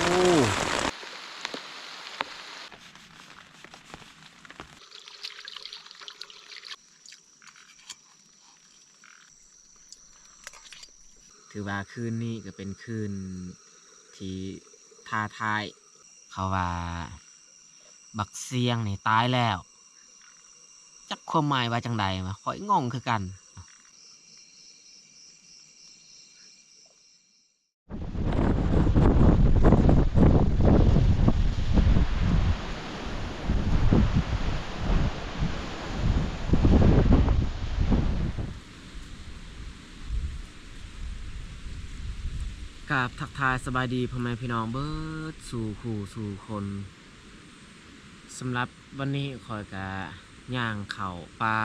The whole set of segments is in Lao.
ໂອ້ ຖືວ່າຄືນນີ້ກໍເປັນຄືນທີ່ທ້າທາຍ. ເຂົາວ່າບັກຊຽງນີ້ຕາຍແລ້ວ. ຈັກຄວາມໝາຍວ່າຈັ່ງໃດວະ? ຂ້ອຍງົງຄືກັນ. ກາບທັກທາຍສະບາຍດີພໍ່ແມ່ພີ່ນ້ອງເບິດສູ່ຄູ່ສູ່ຄົນ. ສຳລັບວັນນີ້ຂ້ອຍກະຍ່າງເຂົ້າປ່າ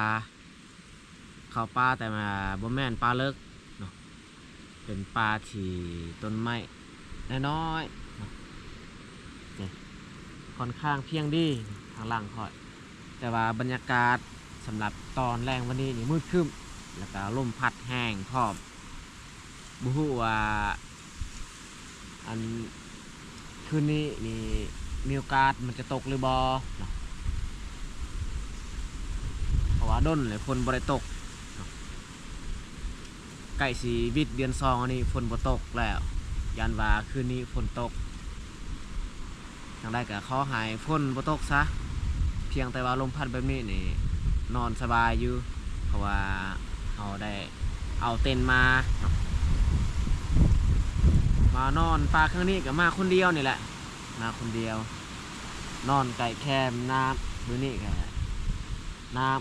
ເຂົ້າປ່າ ແຕ່ວ່າບໍ່ແມ່ນປ່າເລິກເນາະ ເປັນປ່າທີ່ຕົ້ນໄມ້ນ້ອຍໆເນາະ. ນີ້ ຂ້ອນຂ້າງພຽງດີທາງຫຼັງຂ້ອຍ ແຕ່ວ່າບັນຍາກາດສຳລັບຕອນແລງວັນນີ້ນີ້ມືດຄຶ້ມ ແລ້ວກະລົມພັດແຮງພ້ອມ. ບໍ່ຮູ້ວ່າ ອັນ ຄືນນີ້ນີ້ມີໂອກາດມັນຈະຕົກຫຼືບໍ່ເນາະ ເພາະວ່າດົນແລ້ວຝົນບໍ່ໄດ້ຕົກເນາະ. ໃກ້ຊິວິດເດືອນສອງອັນນີ້ຝົນບໍ່ຕົກແລ້ວ ຢ້ານວ່າຄືນນີ້ຝົນຕົກ. ຈັ່ງໃດກໍຂໍໃຫ້ຝົນບໍ່ຕົກຊະ ພຽງແຕ່ວ່າລົມພັດແບບນີ້ນີ້ນອນສະບາຍຢູ່ ເພາະວ່າເຮົາໄດ້ເອົາເຕັນມາ ມານອນປ່າເຄິ່ງນີ້ກໍມາຄົນດຽວນີ້ແຫຼະ ມາຄົນດຽວ ນອນໃກ້ແຄມນ້ຳ. ມື້ນີ້ກໍນ້ຳ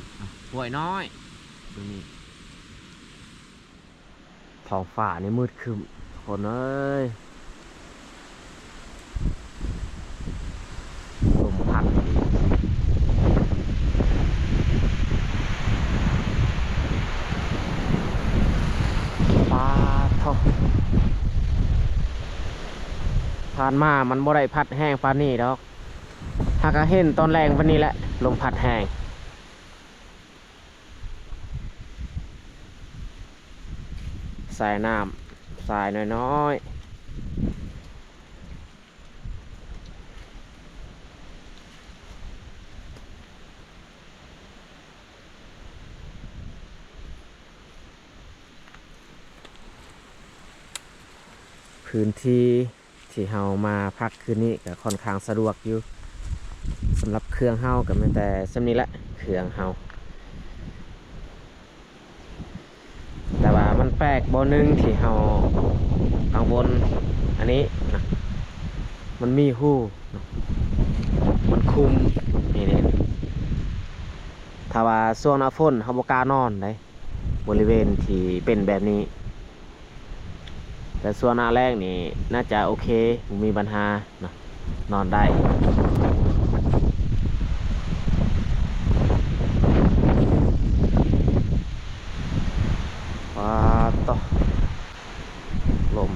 ຫ້ວຍນ້ອຍ ມື້ນີ້ ທ້ອງຟ້ານີ້ມືດຄຶ້ມທຸກຄົນເອີຍ ລົມພັດອີກ ປາດໂທ້ ຜ່ານມາມັນບໍ່ໄດ້ພັດແຮງປານນີ້ດອກ ຫາກະເຫັນຕອນແລງປານນີ້ແຫຼະ ລົມພັດແຮງ. ສາຍນ້ຳ ສາຍນ້ອຍໆ. ພື້ນທີ່ ທີ່ເຮົາມາພັກຄືນນີ້ກໍຂ້ອນຂ້າງສະດວກຢູ່. ສຳລັບເຄື່ອງເຮົາກໍມີແຕ່ສ່ຳນີ້ແຫຼະ ເຄື່ອງເຮົາ. ແຕ່ວ່າມັນແປກບ່ອນໜຶ່ງທີ່ເຮົາກັງວົນ ອັນນີ້ນະ ມັນມີຮູນະ ມັນຄຸມ ນີ້ໆ. ຖ້າວ່າຊ່ວງໜ້າຝົນເຮົາບໍ່ກ້ານອນໃດ໋ ບໍລິເວນທີ່ເປັນແບບນີ້. ແຕ່ຊ່ວງໜ້າແລ້ງນີ້ໜ້າຈະໂອເຄ ບໍ່ມີບັນຫາເນາະ ນອນໄດ້. ປາດໂທ້ ລົມ.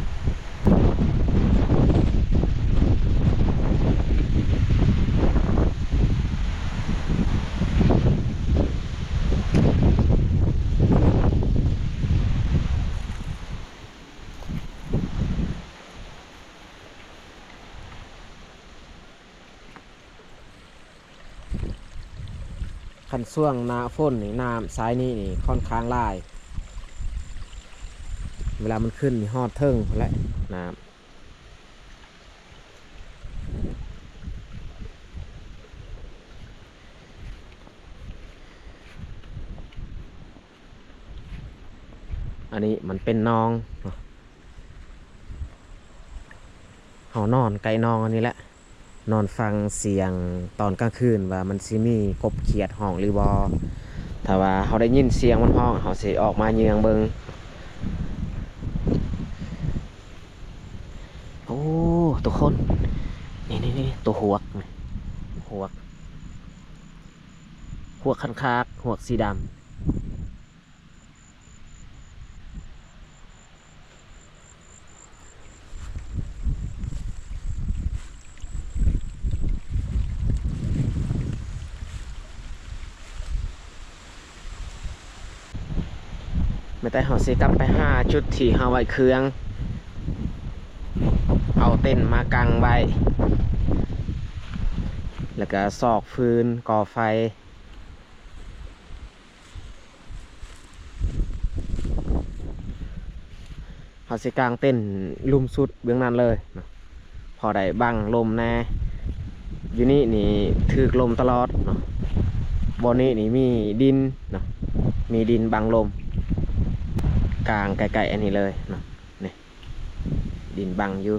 ຄັນຊ່ວງໜ້າຝົນນີ້ ນ້ຳສາຍນີ້ນີ້ຂ້ອນຂ້າງຫຼາຍ ເວລາມັນຂຶ້ນນີ້ຮອດເທິງພຸ້ນແຫຼະ ນ້ຳ. ອັນນີ້ມັນເປັນໜອງເນາະ ເຮົານອນໃກ້ໜອງອັນນີ້ແຫຼະ ນອນຟັງສຽງຕອນກາງຄືນວ່າມັນຊິມີກົບຂຽດຮ້ອງຫຼືບໍ່. ຖ້າວ່າເຮົາໄດ້ຍິນສຽງມັນຮ້ອງ ເຮົາຊິອອກມາເຍືອງເບິ່ງ. ໂອ້ ທຸກຄົນ ນີ້ໆໆ ໂຕຫວກ ຫວກ ຫວກຄັນຄາກ ຫວກສີດຳ. ແມ່ນແຕ່ເຮົາຊິກັບໄປຫາຈຸດທີ່ເຮົາໄວ້ເຄື່ອງ ເອົາ ເຕັນມາກາງໄວ້ ແລ້ວກະຊອກຟືນກໍ່ໄຟ. ເຮົາຊິກາງເຕັນລຸ່ມສຸດເບື້ອງນັ້ນເລີຍເນາະ ພໍໄດ້ບັງລົມແດ່. ຢູ່ນີ້ນີ້ຖືກລົມຕະຫຼອດເນາະ. ບ່ອນນີ້ນີ້ມີດິນເນາະ ມີດິນບັງລົມ ກາງໃກ້ໆອັນນີ້ເລີຍເນາະ. ນີ້ ດິນບັງຢູ່.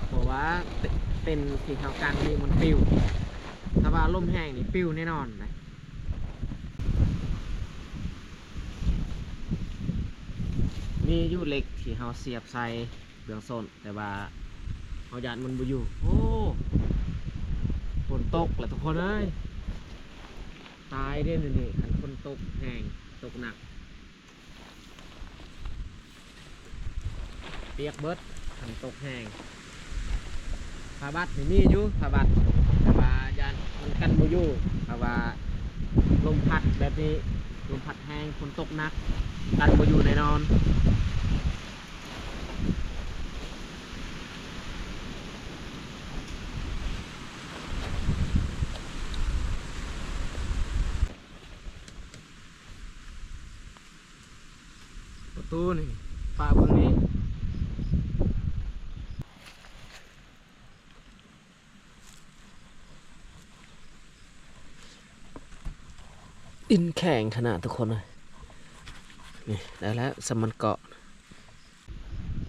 ເພາະວ່າເຕັນ ເຕັນທີ່ເຮົາກາງນີ້ມັນປິວ ຖ້າວ່າລົມແຮງນີ້ປິວແນ່ນອນນະ. ມີຢູ່ເຫຼັກທີ່ເຮົາສຽບໃສ່ເບື້ອງສົ້ນ ແຕ່ວ່າເຮົາຢ້ານມັນບໍ່ຢູ່. ໂອ້ ຝົນຕົກລະທຸກຄົນເອີຍ ຕາຍເດ້ນີ້ ຄັນຝົນຕົກແຮງ ຕົກໜັກ ປຽກເບິດ ຄັນຕົກແຮງ. ຜ້າບັດນີ້ມີຢູ່ ຜ້າບັດ ແຕ່ວ່າຢ້ານມັນກັນບໍ່ຢູ່ ເພາະວ່າລົມພັດແບບນີ້ ລົມພັດແຮງ ຝົນຕົກໜັກ ກັນບໍ່ຢູ່ແນ່ນອນ. ປະຕູນີ້ ຝາເບື້ອງນີ້ ດິນແຂງຂະໜາດທຸກຄົນເອີຍ. ນີ້ ໄດ້ແລ້ວ ສຳມັນເກາະ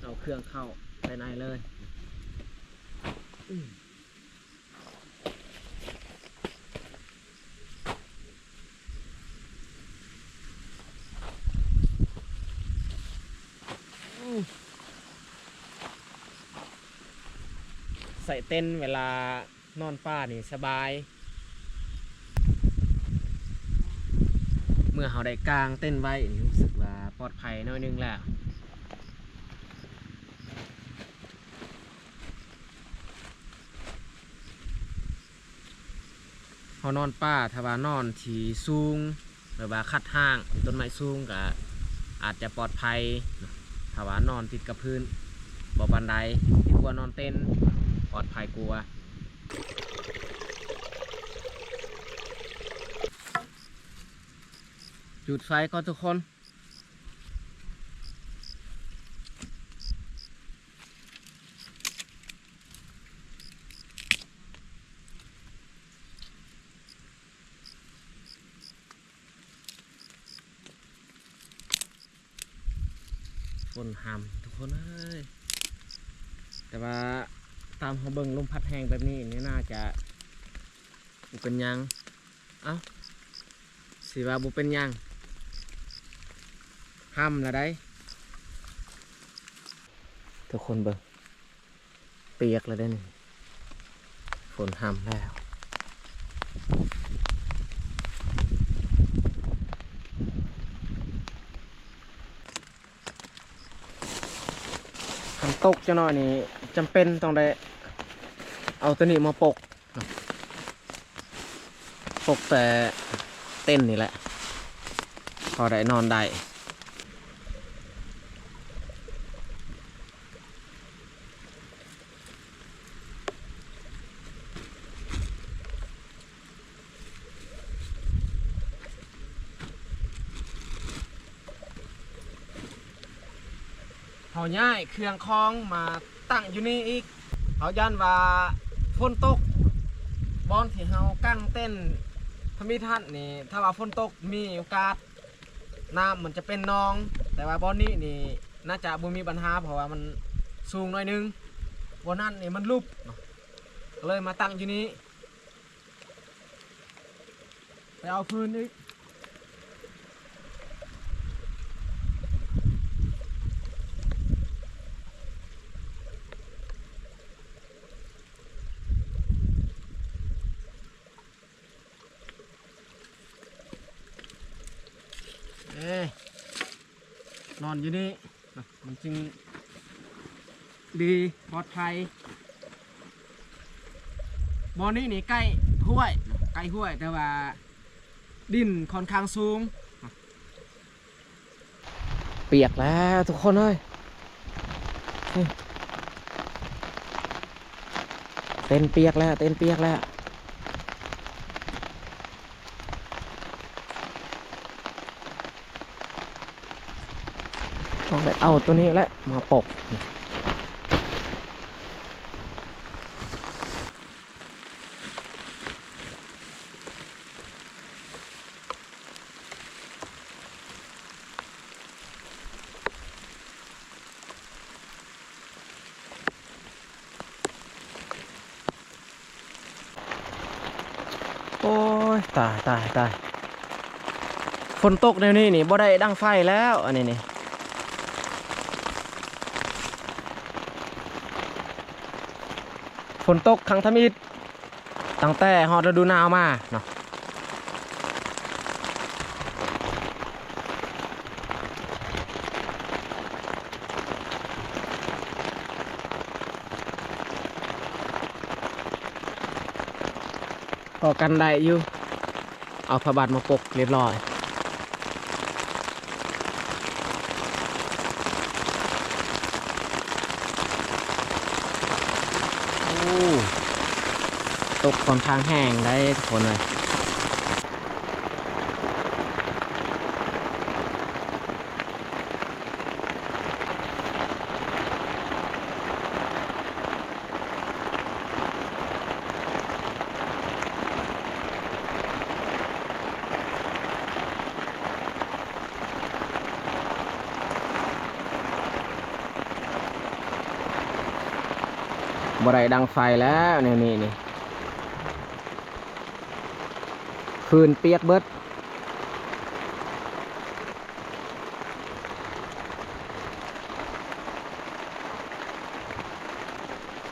ເອົາເຄື່ອງເຂົ້າໄປໃນເລີຍ. ໃສ່ເຕັນເວລານອນປ່ານີ້ສະບາຍ. ເມື່ອເຮົາໄດ້ກາງເຕັນໄວ້ນີ້ ຮູ້ສຶກວ່າປອດໄພໜ້ອຍໜຶ່ງແລ້ວ. ເຮົານອນປ່າ ຖ້າວ່ານອນທີ່ສູງ ແບບວ່າຄັດຮ່າງ ມີຕົ້ນໄມ້ສູງ ກະອາດຈະປອດໄພເນາະ. ຖ້າວ່ານອນຕິດກັບພື້ນ ບໍ່ປານໃດ ດີກວ່ານອນເຕັນ ປອດໄພກວ່າ. ຈູດໄຟກ່ອນທຸກຄົນ. ຝົນຫຳທຸກຄົນເອີຍ ແຕ່ວ່າຕາມເຮົາເບິ່ງລົມພັດແຮງແບບນີ້ນີ້ ໜ້າຈະບໍ່ເປັນຫຍັງ. ເອົ້າ ຊິວ່າບໍ່ເປັນຫຍັງ ຫຳລະໃດ໋ ທຸກຄົນເບິ່ງ ປຽກລະເດ້ນີ້ ຝົນຫຳແລ້ວ. ຄັນຕົກຈັກໜ້ອຍນີ້ ຈຳເປັນຕ້ອງໄດ້ເອົາໂຕນີ້ມາປົກ ປົກແຕ່ເຕັນນີ້ແຫຼະ ພໍໄດ້ນອນໄດ້. ເຮົາຍ້າຍເຄື່ອງຂອງມາຕັ້ງຢູ່ນີ້ອີກ ເຮົາຢ້ານວ່າຝົນຕົກ ບ່ອນທີ່ເຮົາກາງເຕັນທຳອິດຫັ້ນນີ້ ຖ້າວ່າຝົນຕົກມີໂອກາດ ນ້ຳມັນຈະເປັນໜອງ ແຕ່ວ່າບ່ອນນີ້ນີ້ໜ້າຈະບໍ່ມີບັນຫາ ເພາະວ່າມັນສູງໜ້ອຍໜຶ່ງ ບ່ອນນັ້ນນີ້ມັນຫຼຸບເນາະ ກໍເລີຍມາຕັ້ງຢູ່ນີ້. ໄປເອົາຟືນອີກ. ນຢູ່ນີ້ ມັນຈຶ່ງດີ ປອດໄພ. ບ່ອນນີ້ນີ້ໃກ້ຫ້ວຍ ໃກ້ຫ້ວຍ ແຕ່ວ່າດິນຂ້ອນຂ້າງສູງ. ປຽກແລ້ວທຸກຄົນເອີຍ ເຕັນປຽກແລ້ວ ເຕັນປຽກແລ້ວ. ຕ້ອງໄດ້ເອົາໂຕນີ້ແຫຼະມາປົກ. ໂອ້ຍ ຕາຍ ຕາຍ ຕາຍ ຝົນຕົກແນວນີ້ນີ້ບໍ່ໄດ້ດັງໄຟແລ້ວ ອັນນີ້ນີ້ ຝົນຕົກຄັ້ງທຳອິດ ຕັ້ງແຕ່ຮອດລະດູໜາວມາເນາະ. ກໍກັນໄດ້ຢູ່ ເອົາຜ້າບັດມາປົກລຽບລ້ອຍ. ໂອ້ ຕົກຂ້ອນຂ້າງແຮງໄດ໋ທຸກຄົນເອີຍ. ບໍ່ໄດ້ດັງໄຟແລ້ວແນວນີ້ນີ້ ຟືນປຽກເບິດ.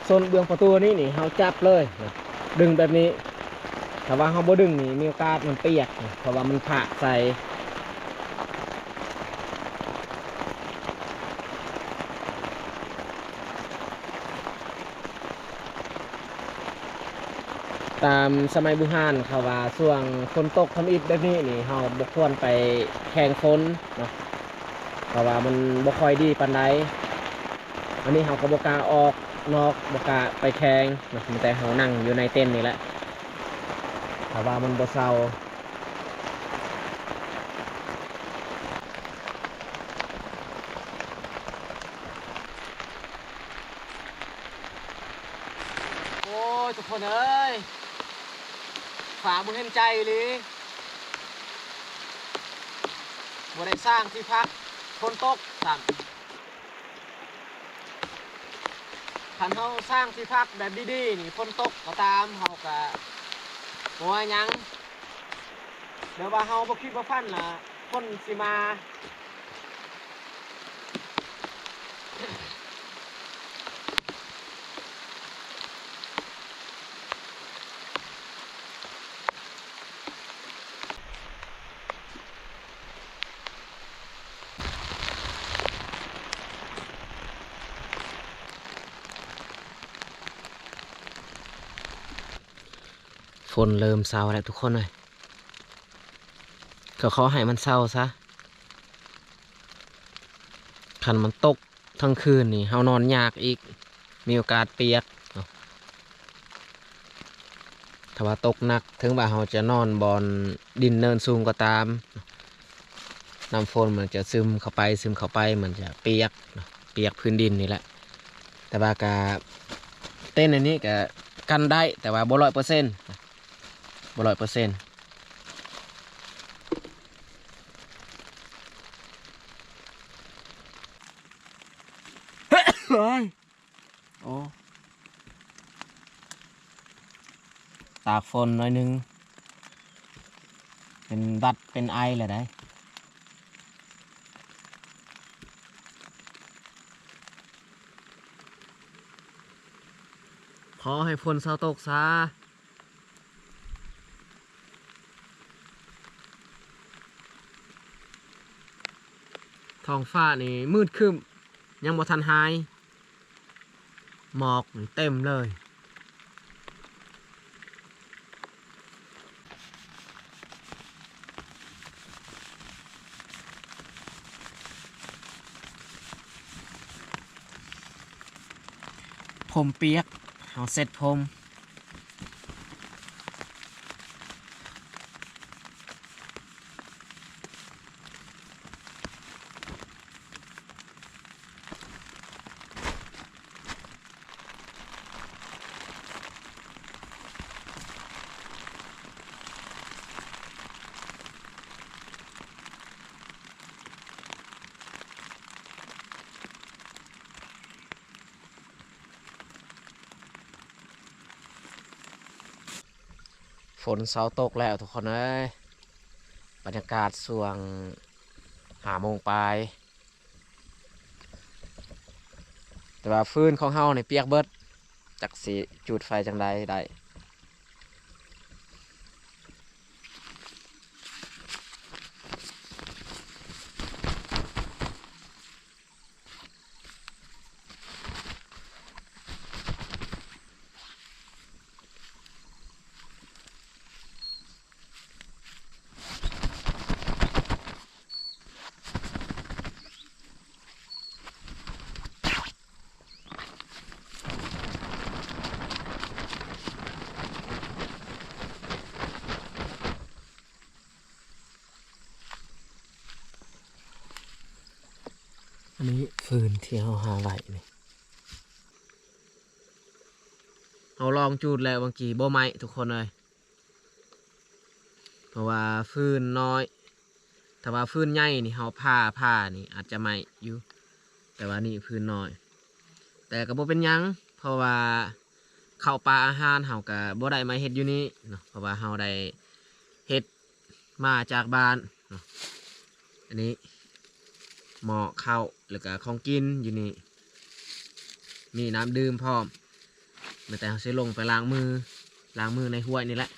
ໂຊນເບື້ອງປະຕູນີ້ນີ້ ເຮົາຈັບເລີຍ ດຶງແບບນີ້ ຖ້າວ່າເຮົາບໍ່ດຶງນີ້ ມີໂອກາດມັນປຽກ ເພາະວ່າມັນພາກໃສ່. ຕາມສະໄໝບູຮານເຂົາວ່າ ຊ່ວງຝົນຕົກທຳອິດແບບນີ້ນີ້ ເຮົາບໍ່ຄວນໄປແຂ່ງຝົນເນາະ ເພາະວ່າມັນບໍ່ຄ່ອຍດີປານໃດ. ອັນນີ້ເຮົາກໍບໍ່ກ້າອອກນອກ ບໍ່ກ້າໄປແຂ່ງເນາະ ມີແຕ່ເຮົານັ່ງຢູ່ໃນເຕັນນີ້ແຫຼະ ຖ້າວ່າມັນບໍ່ເຊົາ. ໂອ້ຍ ທຸກຄົນເອີຍ ຟ້າບໍ່ເຫັນໃຈອີ່ຫຼີ ບໍ່ໄດ້ສ້າງທີ່ພັກ ຝົນຕົກຊ້ຳ. ຄັນເຮົາສ້າງທີ່ພັກແບບດີໆນີ້ ຝົນຕົກກໍຕາມ ເຮົາກໍບໍ່ວ່າຫຍັງ ແຕ່ວ່າເຮົາບໍ່ຄິດບໍ່ຝັນລະ ຝົນຊິມາ. ຝົນເລີ່ມເຊົາແລ້ວທຸກຄົນເອີຍ ກໍຂໍໃຫ້ມັນເຊົາຊະ. ຄັນມັນຕົກທັງຄືນນີ້ ເຮົານອນຍາກອີກ ມີໂອກາດປຽກເນາະ. ຖ້າວ່າຕົກໜັກ ເຖິງວ່າເຮົາຈະນອນບ່ອນດິນເນີນສູງກໍຕາມ ນ້ຳຝົນມັນຈະຊຶມເຂົ້າໄປ ຊຶມເຂົ້າໄປ ມັນຈະປຽກເນາະ ປຽກພື້ນດິນນີ້ແຫຼະ. ແຕ່ວ່າກະ ເຕັນອັນນີ້ກະກັນໄດ້ ແຕ່ວ່າບໍ່ຮ້ອຍເປີເຊັນ ບໍ່ຮ້ອຍເປີເຊັນ. ໂອ້ຍ ໂອ້ ຕາກຝົນໜ້ອຍໜຶ່ງ ເປັນຫວັດເປັນໄອແລ້ວໃດ໋. ຂໍໃຫ້ຝົນເຊົາຕົກຊະ. ທ້ອງຟ້ານີ້ມືດຄຶ້ມ ຍັງບໍ່ທັນຫາຍ ໝອກນີ້ເຕັມເລີຍ. ຜົມປຽກ ເຮົາເຊັດຜົມ. ຝົນເຊົາຕົກແລ້ວທຸກຄົນເອີຍ, ບັນຍາກາດຊ່ວງຫ້າໂມງປາຍ. ແຕ່ວ່າຟືນຂອງເຮົານີ້ປຽກເບິດ, ຈັກຊິຈູດໄຟຈັ່ງໃດໄດ້. ອັນນີ້ຟືນທີ່ເຮົາຫາໄວ້ນີ້ ເຮົາລອງຈູດແລ້ວເມື່ອກີ້ ບໍ່ໄໝ້ທຸກຄົນເອີຍ. ເພາະວ່າຟືນນ້ອຍ, ຖ້າວ່າຟືນໃຫຍ່ນີ້ເຮົາຜ່າ ຜ່ານີ້ອາດຈະໄໝ້ຢູ່, ແຕ່ວ່ານີ້ຟືນນ້ອຍ. ແຕ່ກໍບໍ່ເປັນຫຍັງ ເພາະວ່າເຂົ້າປາອາຫານເຮົາກໍບໍ່ໄດ້ມາເຮັດຢູ່ນີ້ເນາະ, ເພາະວ່າເຮົາໄດ້ເຮັດມາຈາກບ້ານເນາະ. ອັນນີ້ໝໍ້ເຂົ້າ ແລ້ວກໍຂອງກິນຢູ່ນີ້, ມີນ້ຳດື່ມພ້ອມ. ແມ່ນແຕ່ເຮົາຊິລົງໄປລ້າງມື ລ້າງມືໃນຫ້ວຍນີ້ແຫຼະ.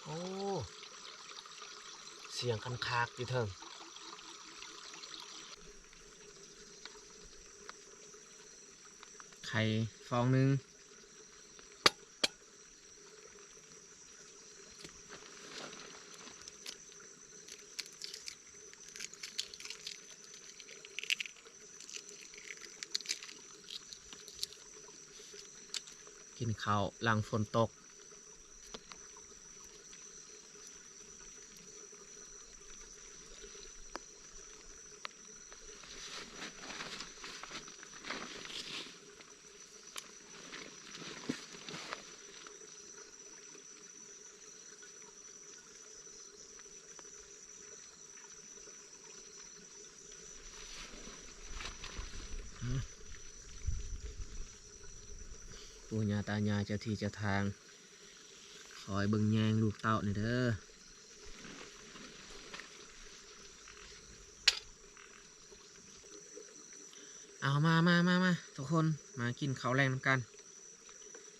ໂອ້ ສຽງຄັນຄາກຢູ່ເທິງ. ໄຂ່ຟອງໜຶ່ງ. ກິນເຂົ້າຫຼັງຝົນຕົກ. ປູ່ຍ່າຕາຍາຍ ເຈົ້າທີ່ເຈົ້າທາງ ຄອຍເບິ່ງແຍງລູກເຕົ້ານີ້ເດີ. ເອົາ ມາ ມາ ມາ ມາ ທຸກຄົນ ມາກິນເຂົ້າແລງນຳກັນ.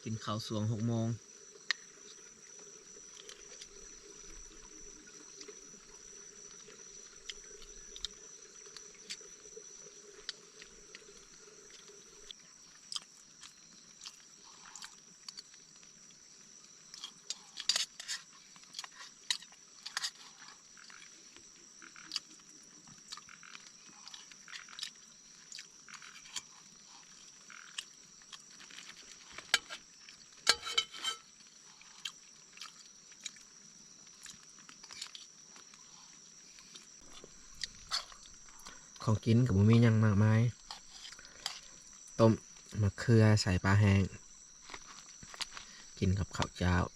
ກິນເຂົ້າຊ່ວງຫົກໂມງ. ຂອງກິນກໍບໍ່ມີຫຍັງມາກມາຍ, ຕົ້ມໝາກເຂືອໃສ່ປາແຫ້ງ ກິນກັບເຂົ້າເຈົ້າ. ເ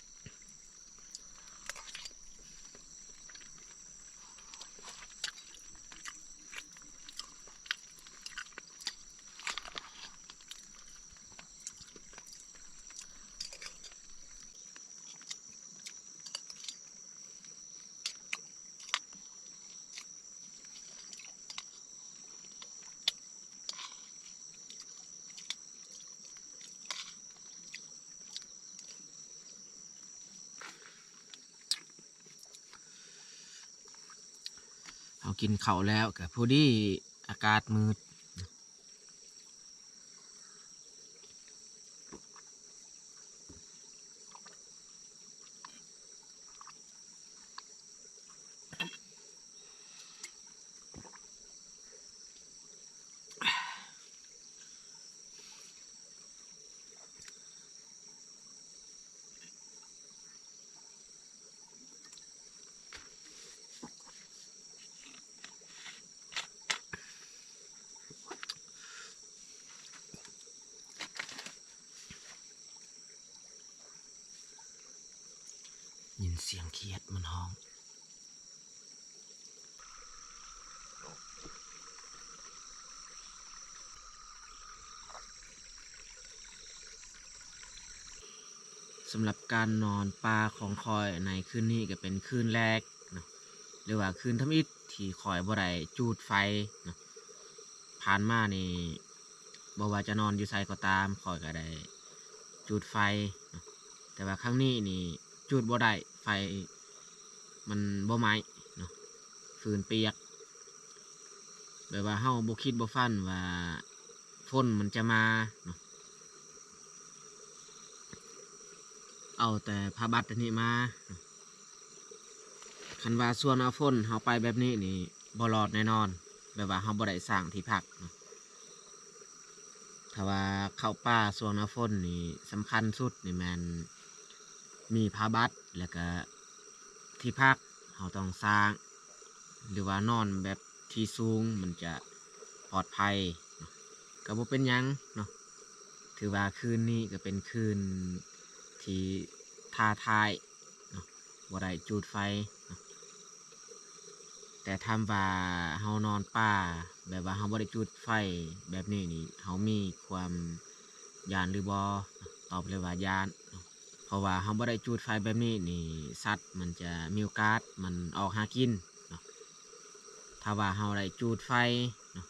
ກິນເຂົ້າແລ້ວກະພໍດີອາກາດມືດ. ຍິນສຽງຂຽດມັນຮ້ອງ. ສຳລັບການນອນປ່າຂອງຂ້ອຍໃນຄືນນີ້ກໍເປັນຄືນແລກເນາະ ຫຼືວ່າຄືນທຳອິດທີ່ຂ້ອຍບໍ່ໄດ້ຈູດໄຟເນາະ. ຜ່ານມານີ້ ບໍ່ວ່າຈະນອນຢູ່ໃສກໍຕາມ ຂ້ອຍກໍໄດ້ຈູດໄຟເນາະ ແຕ່ວ່າຄັ້ງນີ້ນີ້ຈູດບໍ່ໄດ້ ໄຟມັນບໍ່ໄໝ້ເນາະ ຟືນປຽກ. ແບບວ່າເຮົາບໍ່ຄິດບໍ່ຝັນວ່າຝົນມັນຈະມາເນາະ ເອົາແຕ່ຜ້າບັດອັນນີ້ມາ. ຄັນວ່າຊ່ວງໜ້າຝົນເຮົາໄປແບບນີ້ນີ້ບໍ່ລອດແນ່ນອນ ແບບວ່າເຮົາບໍ່ໄດ້ສ້າງທີ່ພັກເນາະ. ຖ້າວ່າເຂົ້າປ່າຊ່ວງໜ້າຝົນນີ້ ສຳຄັນສຸດນີ້ແມ່ນມີຜ້າບັດ ແລ້ວກະທີ່ພັກເຮົາຕ້ອງສ້າງ ຫຼືວ່ານອນແບບທີ່ສູງ ມັນຈະປອດໄພເນາະ. ກໍບໍ່ເປັນຫຍັງເນາະ ຖືວ່າຄືນນີ້ກໍເປັນຄືນທີ່ທ້າທາຍເນາະ ບໍ່ໄດ້ຈູດໄຟເນາະ. ແຕ່ຖາມວ່າເຮົານອນປ່າ ແບບວ່າເຮົາບໍ່ໄດ້ຈູດໄຟແບບນີ້ນີ້ ເຮົາມີຄວາມຢ້ານຫຼືບໍ່? ຕອບເລີຍວ່າຢ້ານເນາະ ເພາະວ່າເຮົາບໍ່ໄດ້ຈູດໄຟແບບນີ້ນີ້ ສັດມັນຈະມີໂອກາດມັນອອກຫາກິນເນາະ. ຖ້າວ່າເຮົາໄດ້ຈູດໄຟເນາະ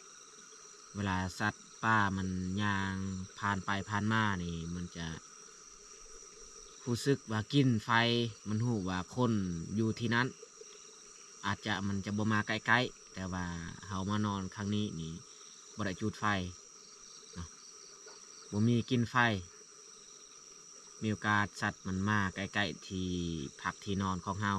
ເວລາສັດປ່າມັນຍ່າງຜ່ານໄປຜ່ານມານີ້ ມັນຈະຮູ້ສຶກວ່າກິ່ນໄຟ ມັນຮູ້ວ່າຄົນຢູ່ທີ່ນັ້ນ. ອາດຈະມັນຈະບໍ່ມາໃກ້ໆ ແຕ່ວ່າເຮົາມານອນຄັ້ງນີ້ນີ້ ບໍ່ໄດ້ຈູດໄຟເນາະ ບໍ່ມີກິ່ນໄຟ ມີໂອກາດສັດມັນມາໃກ້ໆທີ່ພັກທີ່ນອນຂອງເຮົາ.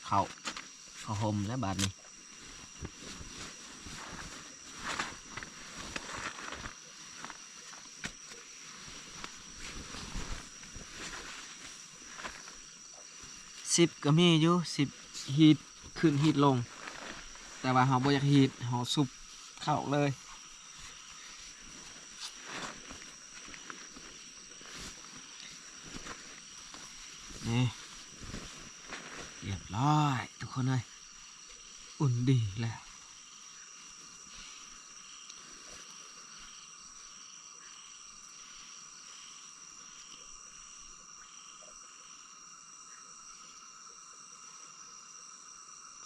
ເຂົ້າ ເຂົ້າຫົ່ມແລ້ວບາດນີ້. ສິບກໍມີຢູ່ ສິບຮີດຂຶ້ນຮີດລົງ ແຕ່ວ່າເຮົາບໍ່ຢາກຮີດ ເຮົາຊຸບເຂົ້າເລີຍ. ນີ້ ຮຽບຮ້ອຍທຸກຄົນເອີຍ ອຸ່ນດີແລ້ວ.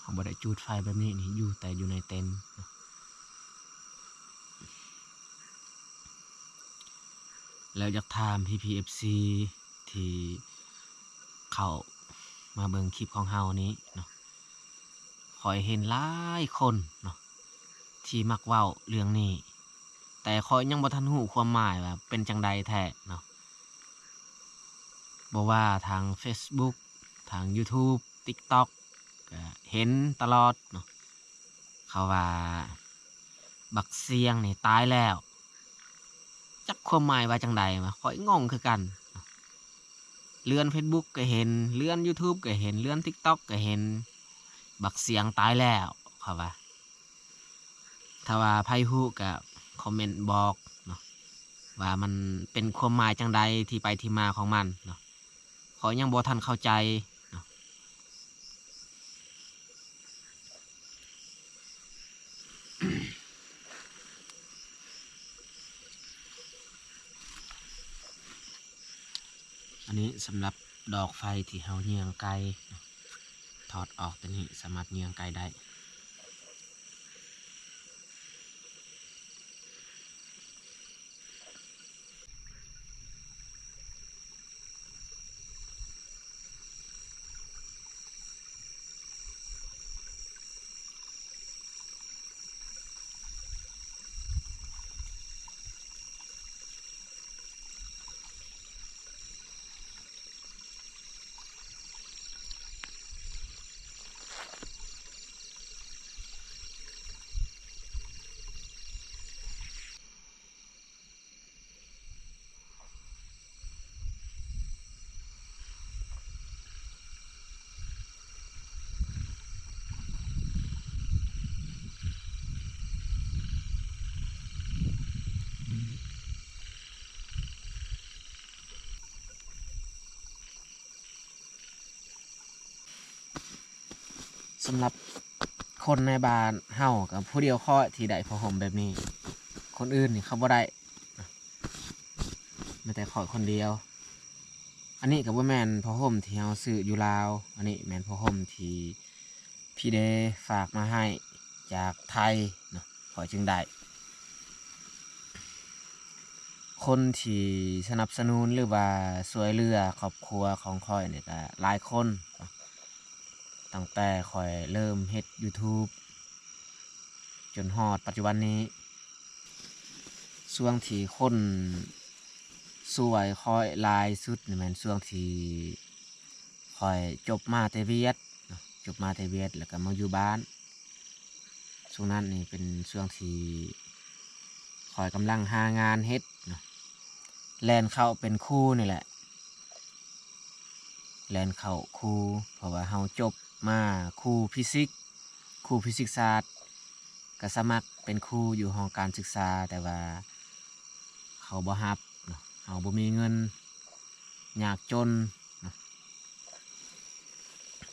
ເຮົາບໍ່ໄດ້ຈູດໄຟແບບນີ້ນີ້ ຢູ່ແຕ່ຢູ່ໃນເຕັນ. ແລ້ວຢາກຖາມພີ່ໆ ເອັຟຊີ ທີ່ເຂົ້າມາເບິ່ງຄລິບຂອງເຮົານີ້ເນາະ ຂ້ອຍເຫັນຫຼາຍຄົນເນາະ ທີ່ມັກເວົ້າເລື່ອງນີ້ ແຕ່ຂ້ອຍຍັງບໍ່ທັນຮູ້ຄວາມໝາຍວ່າເປັນຈັ່ງໃດແທ້ເນາະ. ບໍ່ວ່າທາງເຟສບຸກ ທາງຢູທູບ ຕິກຕັອກ ກໍເຫັນຕະຫຼອດເນາະ ເຂົາວ່າບັກຊຽງນີ້ຕາຍແລ້ວ. ຈັກຄວາມໝາຍວ່າຈັ່ງໃດວະ ຂ້ອຍງົງຄືກັນ. ເລື່ອນເຟສບຸກກໍເຫັນ ເລື່ອນຢູທູບກໍເຫັນ ເລື່ອນຕິກຕັອກກໍເຫັນ ບັກຊຽງຕາຍແລ້ວ ເຂົາວ່າ. ຖ້າວ່າໃຜຮູ້ກໍຄອມເມັນບອກເນາະ ວ່າມັນເປັນຄວາມໝາຍຈັ່ງໃດ ທີ່ໄປທີ່ມາຂອງມັນເນາະ. ຂ້ອຍຍັງບໍ່ທັນເຂົ້າໃຈເນາ ອັນນີ້ສຳລັບດອກໄຟທີ່ເຮົາເຍືອງໄກ່ ຖອດອອກຕົວນີ້ສາມາດເຍືອງໄກ່ໄດ້. ສຳລັບຄົນໃນບ້ານເຮົາກໍຜູ້ດຽວຂ້ອຍທີ່ໄດ້ຜ້າຫົ່ມແບບນີ້, ຄົນອື່ນນີ້ເຂົາບໍ່ໄດ້, ມີແຕ່ຂ້ອຍຄົນດຽວ. ອັນນີ້ກໍບໍ່ແມ່ນຜ້າຫົ່ມທີ່ເຮົາຊື້ຢູ່ລາວ, ອັນນີ້ແມ່ນຜ້າຫົ່ມທີ່ພີ່ເດຝາກມາໃຫ້ຈາກໄທເນາະ, ຂ້ອຍຈຶ່ງໄດ້. ຄົນທີ່ສະໜັບສະໜູນ ຫຼືວ່າຊ່ວຍເຫຼືອຄອບຄົວຂອງຂ້ອຍນີ້ກໍຫຼາຍຄົນ, ຕັ້ງແຕ່ຂ້ອຍເລີ່ມເຮັດ YouTube ຈົນຮອດປັດຈຸບັນນີ້. ຊ່ວງທີ່ຄົນຊ່ວຍຂ້ອຍຫຼາຍສຸດນີ້ແມ່ນຊ່ວງທີ່ຂ້ອຍຈົບມາແຕ່ວຽດເນາະ, ຈົບມາແຕ່ວຽດແລ້ວກໍມາຢູ່ບ້ານ. ຊ່ວງນັ້ນນີ້ເປັນຊ່ວງທີ່ຂ້ອຍກຳລັງຫາງານເຮັດເນາະ, ແລ່ນເຂົ້າເປັນຄູນີ້ແຫຼະ, ແລ່ນເຂົ້າຄູ ເພາະວ່າເຮົາຈົບມາຄູຟີຊິກ, ຄູຟີຊິກສາດ, ກໍສະໝັກເປັນຄູຢູ່ຫ້ອງການສຶກສາ, ແຕ່ວ່າເຂົາບໍ່ຮັບເນາະ, ເຮົາບໍ່ມີເງິນ, ຍາກຈົນເນາະ.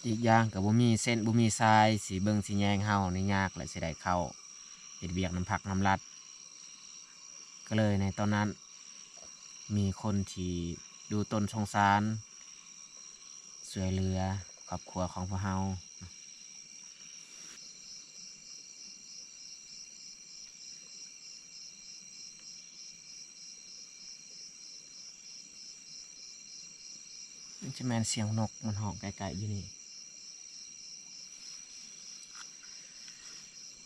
ອີກຢ່າງກໍບໍ່ມີເສັ້ນບໍ່ມີສາຍຊິເບິ່ງຊິແຍງເຮົາໃນຍາກ ແລະ ຊິໄດ້ເຂົ້າເຮັດວຽກນຳພັກນຳລັດ. ກໍເລີຍໃນຕອນນັ້ນມີຄົນທີ່ດູຕົນສົງສານ ຊ່ວຍເຫຼືອຄອບຄົວຂອງພວກເຮົາ. ມັນຈະແມ່ນສຽງນົກມັນຮ້ອງໃກ້ໆຢູ່ນີ້.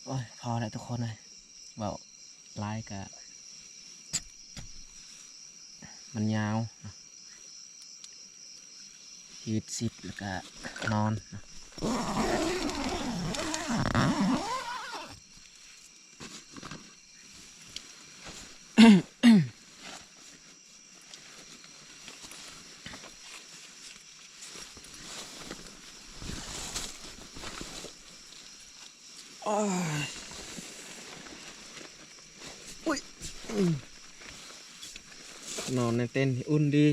ໂອ້ຍ ພໍແລ້ວທຸກຄົນເອີຍ, ເວົ້າຫຼາຍກະມັນຍາວ. ຮີດຊິດແລ້ວກະນອນ. ໂອ້ຍ ອຸ້ຍ ນອນໃນເຕັນນີ້ອຸ່ນດີ.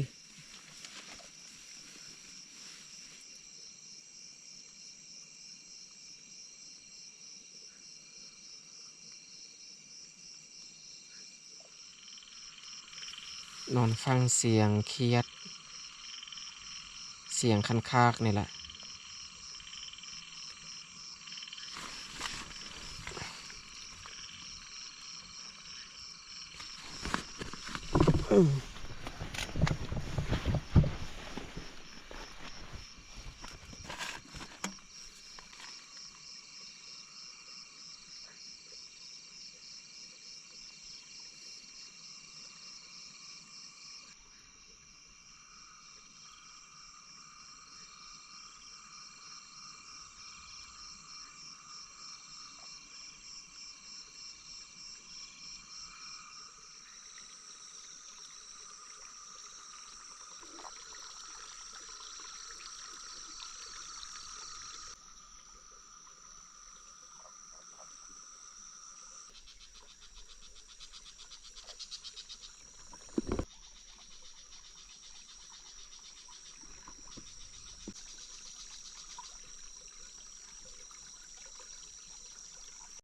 ນອນຟັງສຽງຂຽດ ສຽງຄັນຄາກນີ້ແຫຼະ. ອືມ.